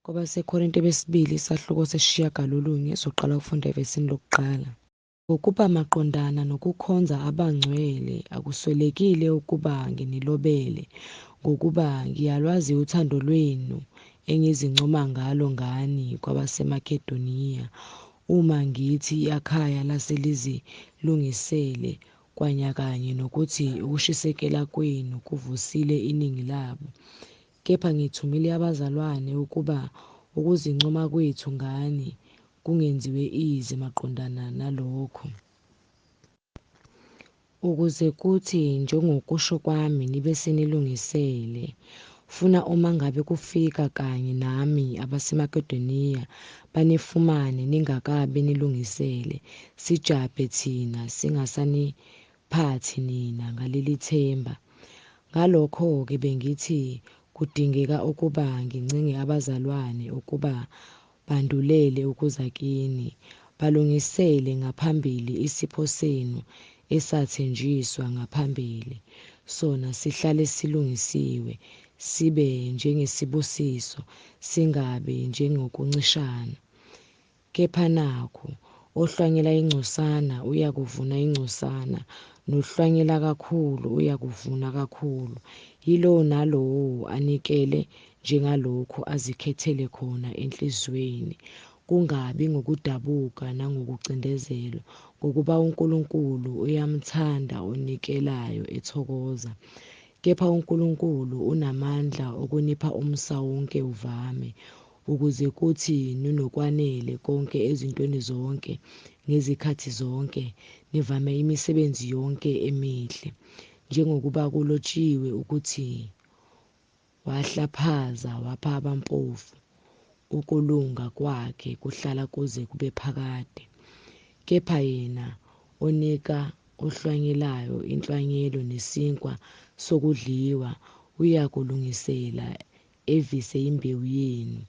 KwabaseKorinte besibili isahluko sesishiyagalolunye soqala ukufunda evesini lokuqala. Ngokuba maqondana nokukhonza abangcwele akuswelekile ukuba nginilobele, ngokuba ngiyalwazi uthando lwenu engizincoma ngalo ngani kwabaseMakedoniya, uma ngithi i-Akhaya lase lizilungisele kwanyakanye nokuthi ukushisekela kwenu kuvusile iningi labo. Kepha ngithumile abazalwane ukuba ukuzincoma kwethu ngani kungenziwe ize maqondana nalokho. Ukuze kuthi njengokusho kwami nibe senilungisele. Funa uma ngabe kufika kanye nami abaseMakedoniya banifumane ningakabi nilungisele, sijabhe thina singasaniphathi nina ngaleli themba. Ngalokho-ke bengithi kudingeka ukuba ngincenge abazalwane ukuba bandulele ukuza kini, balungisele ngaphambili isipho senu esathenjiswa ngaphambili, sona sihlale silungisiwe, sibe njengesibusiso, singabi njengokuncishana. Kepha nakhu, ohlwanyela ingcosana uyakuvuna ingcosana, nohlwanyela kakhulu uyakuvuna kakhulu. Yilowo nalowo anikele njengalokhu azikhethele khona enhliziyweni, kungabi ngokudabuka nangokucindezelwa, ngokuba uNkulunkulu uyamthanda onikelayo ethokoza. Kepha uNkulunkulu unamandla okunipha umusa wonke uvame, ukuze kuthi ninokwanele konke ezintweni zonke ngezikhathi zonke, nivame imisebenzi yonke emihle. Njengokuba kulotshiwe ukuthi, wahlaphaza wapha abampofu, ukulunga kwakhe kuhlala kuze kube phakade. Kepha yena onika ohlwanyelayo inhlwanyelo nesinkwa sokudliwa, uyakulungisela evise imbewu yenu,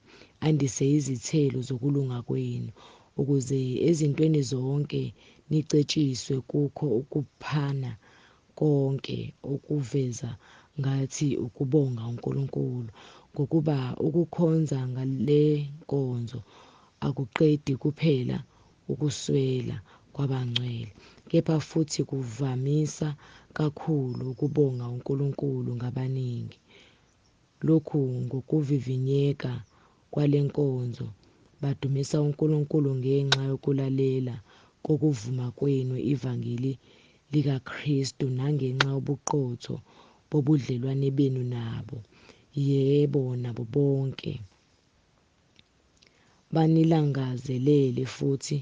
andise izithelo zokulunga kwenu, ukuze ezintweni zonke nicetshiswe kukho ukuphana konke okuveza ngathi ukubonga uNkulunkulu. Ngokuba ukukhonza ngale nkonzo akuqedi kuphela ukuswela kwabangcwele, kepha futhi kuvamisa kakhulu ukubonga uNkulunkulu ngabaningi. Lokhu ngokuvivinyeka kwale nkonzo, badumisa uNkulunkulu ngenxa yokulalela kokuvuma kwenu ivangeli likaKristu nangenxa yobuqotho bobudlelwane benu nabo, yebo, nabo bonke. Banilangazelele futhi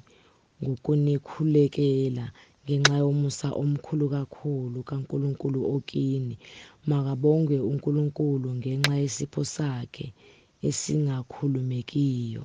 ngokunikhulekela ngenxa yomusa omkhulu kakhulu kaNkulunkulu okini. Makabongwe uNkulunkulu ngenxa yesipho sakhe esingakhulumekiyo.